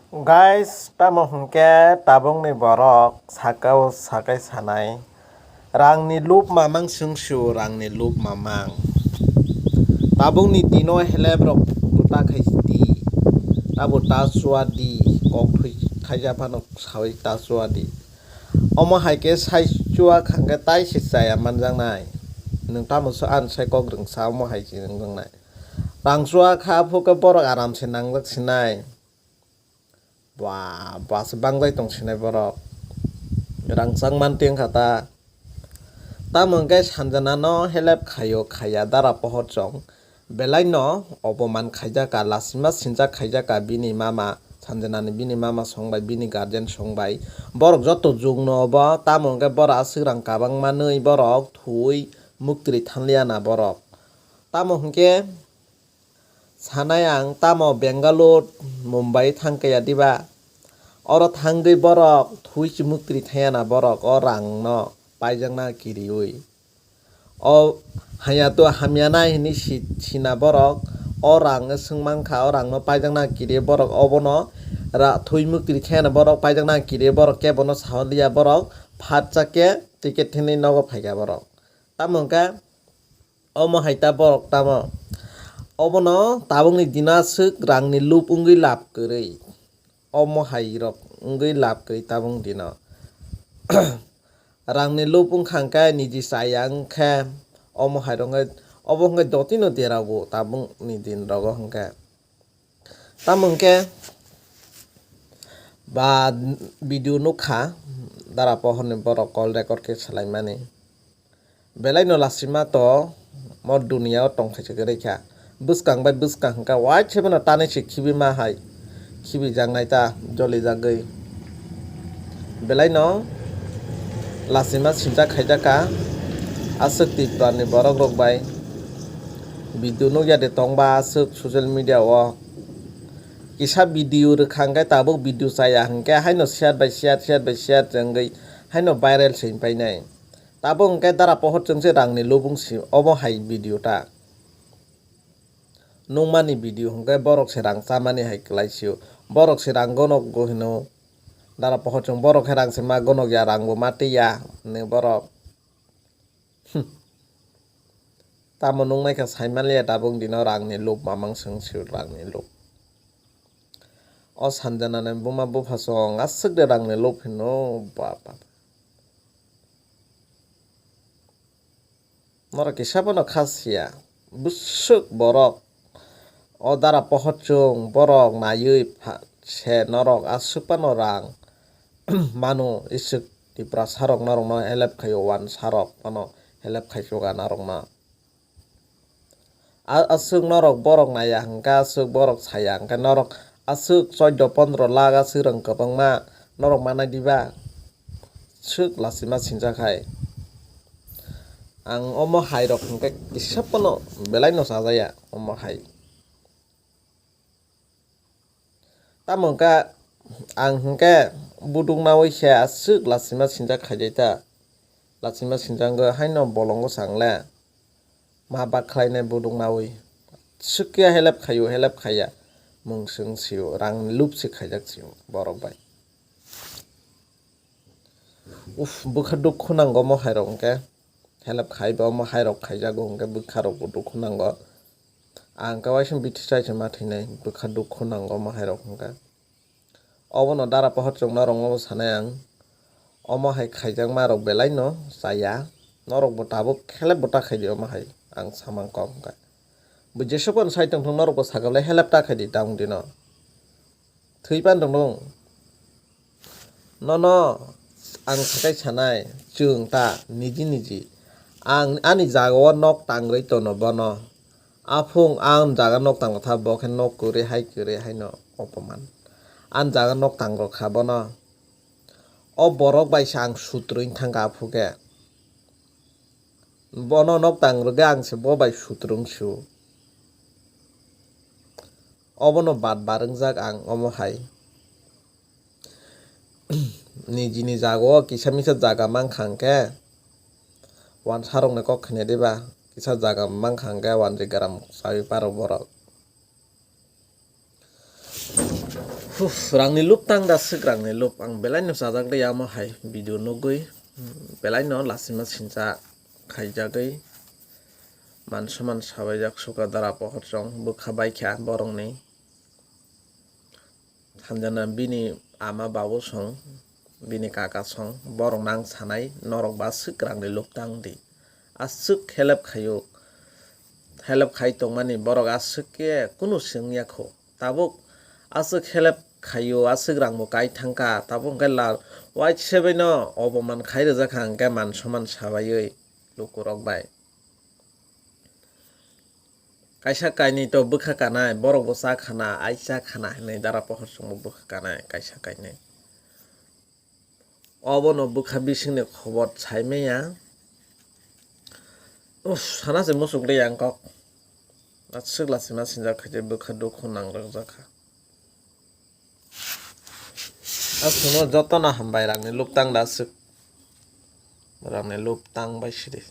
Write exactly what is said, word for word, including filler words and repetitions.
Guys, tamo hwnkhe tabukni borok sakao sakai sanai, rangni lub mamang swngsio, rangni lub mamang. Tabukni dino helep rok ta khai di, tabo ta chua di, kok thwi khaija phano sawi ta chua di. Omo hai khe sai chua khangkhe tai se chaya manjaknai. Nwng tamo sa-, ani sai kok rwngsa omo hai se wngjaknai. Rang chua kha phukhe borok aram se nangjak sinai. Ba, ba se bangjai tong sinai borok. Rang chang man teng kha ta. Tamo hwnkhe Sanjana no helep khaio khaiya dara pohor chong. Belai no opoman khaijak ka, lasima sinjak khaijak ka bini mama, Sanjana ni bini mama song bai, bini guardian song bai. Borok joto jug no obo, tamo hwnkhe borok aswk rang kabang manwi borok thwi muktri thanliya na borok. Tamo hwnkhe sanai ang, tamo Bangalore, Mumbai thangkaya diba? Oro thangwi borok thwi se muktri thaya na borok o rang no paijakna kiriwi. O haya to hamya nai hinwi si-, sina borok o rang no swng mankha, o rang no paijakna kiriwi borok obono ra-, thwi muktri thaya na borok paijakna kiriwi borok kebono saholiya borok phatsa khe ticket thwngwi nogo phaikha borok. Tamo hwnkhe omo hai ta borok tamo. Obono tabukni dino aswk rangni lub wngwi lab kwrwi. Omo hai rok wngwi lab kwrwi tabuk dino. Rangni lub wngkha hwnkhe niji chaya wngkhe omo hai rok wngkhe, obo wngkhe dotino derago tabukni din rogo hwnkhe. Tamo hwnkhe ba video nukha dara pohorni borok call record khe swlaimani. Belai no lasima to mo duniya o tongthai se kwrwi kha. Bwskang bai bwskang hwnkha waisa phano tanwi se khibi ma hai. Khibi jaknai ta joli jagwi. Belai no lasima sinjak khaijak kha. Aswk Tripura ni borok rok bai video nukya de tongba aswk social media o. Kisa video rwkha hwnkhe tabuk video chaya hwnkhe haino share bai share, share bai share se wngwi haino viral se wngpai nai. Tabuk hwnkhe dara pohor chwngse rangni lubung si omo hai video ta. Nungmani video hwnkhe borok se rang chamani hai kwlai sio. Borok se rang gonok go hino. Dara pohor chwng borok khe rang se ma gonok ya, rang bo ma twi ya hwnwi borok. Hm. Tamo nungnaikha saimanliya tabuk dino rangni lub mamang swng sio rangni lub. O Sanjana ni buma bupha chwng aswk de rangni lub hino ba ba. Norok kisa phano kha siya. Bwswk borok. O dara pohor chwng borok naiwi pha-, se norok aswk phano rang mano iswk Tiprasa rok norokno help khaio, wansa rok phano help khai chuga norokno. A-, aswk norok borok naiya hwnkhe, aswk borok saya hwnkhe, norok aswk chaudo pondro lakh aswk rang kwbangma norok manai diba? Swk lasima sinjak hai. Ang omo hai rok hwnkhe kisa phano belai no chajaya omo hai. Tamo hwnkhe ang hwnkhe buduk nawi khe aswk lasima sinjak khaijai ta. Lasima sinjak wngkha haino bolongo chang le. Ma bak khlainai buduk nawi. Swkya help khaio, help khaiya. Mung swng sio, rang lub se khaijak sio borok bai. Uff, bwkha dukhu nango omo hai rok hwnkhe. Help khai bo omo hai rok khaijago hwnkhe bwkha rok bo dukhu nango. Ang khe waisa bithi chai se ma thwinai, bwkha dukhu nango omo hai rok hwnkhe. Obono dara pohor chwng norokno bo sanai ang. Omo hai khaijakma rok belai no chaya. Norok bo tabuk khelep bo ta khaidi omo hai ang samang kok hwnkhe. Bo jesuk phano sai tongthung norok bo sakha belai helep ta khaidi ta wng dino. Thwi pan tongthung. Nono ang sakai sanai chwng ta niji niji. Ang ani jaga o nok tangrwi tono bono. Aphung ang jaga nok tangkha bo khe nok kwrwi hai kwrwi haino opoman. Ang jaga nok tangrok kha bono. O borok bai se ang sutrwi thangkha aphukhe. Bono nok tangrwkhe ang se bo bai sutrwng sio. Obono bat barwngjak ang omo hai. Nijini jaga o kisa misa jaga mankha hwnkhe, wansarokni kok khainai diba? Kisa jaga mankha hwnkhe wanjwi gram chaui paro borok. Puf, rangni lub tang da swk rangni lub. Ang belai no chajak de amo hai video nugui. Hmm, belai no lasima sincha khaijagui. Man soman sabaijak suka dara pohor chong bwkha baikha borokni. Sanjana bini ama babu song, bini kaka song, borok nang sanai, norok ba aswk rangni lub tang di. Aswk help khaio, help khai tongmani borok aswk khe kunu swngya kho. Tabuk aswk help khaio, aswk rangbo kai thangkha, tabuk hwnkhe lal waise baino oboman khai rwjakha hwnkhe man soman sabaiwi lukurok bai. Kaisa kainwi to bwkha kanai, borok bo cha khana, ai cha khana hinwi dara pohor chwngbo bwkha kanai kaisa kainwi. Obono bwkha bisingni khobor sai manya. Uff, sana se muchuk de yang kok. Aswk lasima sinjak khaide bwkha dukhu nang rwkjakha. Aswkno jotono hambai rangni lub tang da aswk. Rangni lub tang bai sidi.